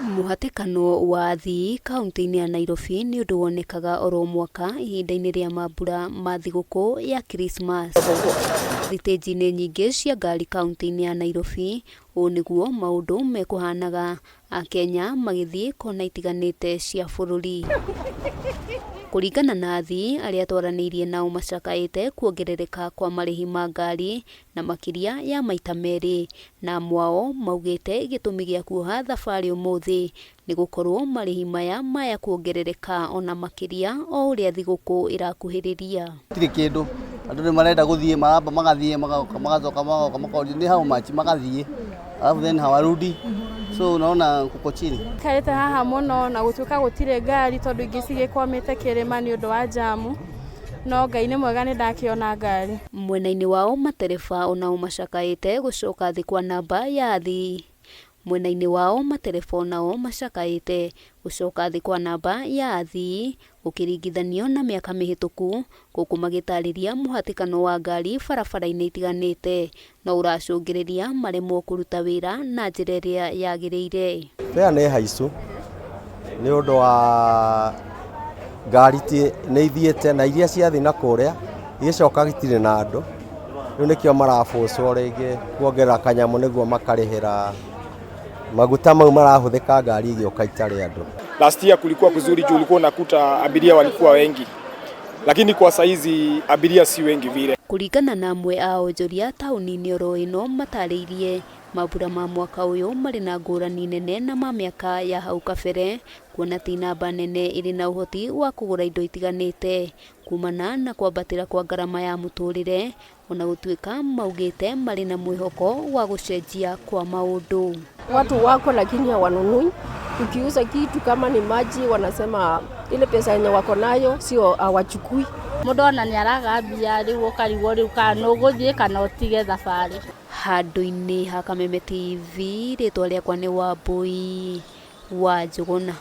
Mũhatĩkano wa athii kaunti-inĩ ya Nairobi nĩ ũndũ wonekaga oro mwaka ihinda-inĩ rĩa mambura ma thigũkũ ya Christmas. Thitĩnji-inĩ nyingĩ cia ngari kaunti-inĩ ya Nairobi, ũũ nĩguo maũndũ mekũhanaga Akenya magĩthiĩ kona itiganĩte cia bũrũri. Kũringana na athii arĩa twaranĩirie nao macakaĩte kuongerereka kwa marĩhi ma ngari na makĩria ya maita merĩ, na amwe ao maugĩte gĩtũmi gĩa kuoha thabarĩ ũmũthĩ nĩ gũkorwo marĩhi maya maya kuongerereka ona makĩria o ũrĩa thigũkũ ĩrakuhĩrĩria. Gũtirĩ kĩndũ, andũ nĩ marenda gũthiĩ maramba magathiĩ magoka magacoka magoka makorio nĩ how much magathiĩ alafu then hawarudi so unaona kuko chini. Njikarĩte haha mũno na gũtuĩka gũtirĩ ngari tondũ ingĩ cigĩkwamĩte kĩrĩma nĩ ũndũ wa njamu. No Ngai nĩ mwega nĩ ndakĩona ngari. Mwena-inĩ wao matereba onao macakaĩte gũcoka thĩ kwa namba ya athii. Mwena-inĩ wao matereba onao macakaĩte gũcoka thĩ kwa namba ya athii gũkĩringithanio na mĩaka mĩhĩtũku, gũkũ magĩtarĩria mũhatĩkano wa ngari barabara-inĩ itiganĩte no ũracũngĩrĩria maremwo kũruta wĩra na njĩra ĩrĩa yagĩrĩire. Fare nĩ haicu nĩ ũndũ wa ngari nĩ ithiĩte na iria ciathiĩ na kũrĩa igĩcoka itirĩ na andũ, rĩu nĩkĩo marabũcwo rĩngĩ kuongerera kanyamũ nĩguo makarĩhĩra maguta mau marahũthĩka ngari igĩũka itarĩ andũ. Last year kulikuwa kuzuri juu ulikuwa unakuta abiria walikuwa wengi, lakini kwa saizi abiria si wengi vile. Kũringana na amwe a onjoria taũni-inĩ oro ĩno matarĩirie, mambura ma mwaka ũyũ marĩ na ngũrani nene na ma mĩaka ya hau kabere, kuona ti namba nene ĩrĩ na ũhoti wa kũgũra indo itiganĩte kumana na kwambatĩra kwa ngarama ya mũtũrĩre, ona gũtuĩka maugĩte marĩ na mwĩhoko wa gũcenjia kwa maũndũ. Watu wako lakini hawanunui. Ukiuza kitu kama ni maji, wanasema ile pesa yenye wako nayo sio, hawachukui. Mũndũ ona nĩ araga mbia rĩu ũkarigwo rĩu kana nĩ ũgũthiĩ kana ũtige thabarĩ. Handũ-inĩ ha Kameme TV, rĩtwa rĩakwa nĩ Wambui wa Njũgũna.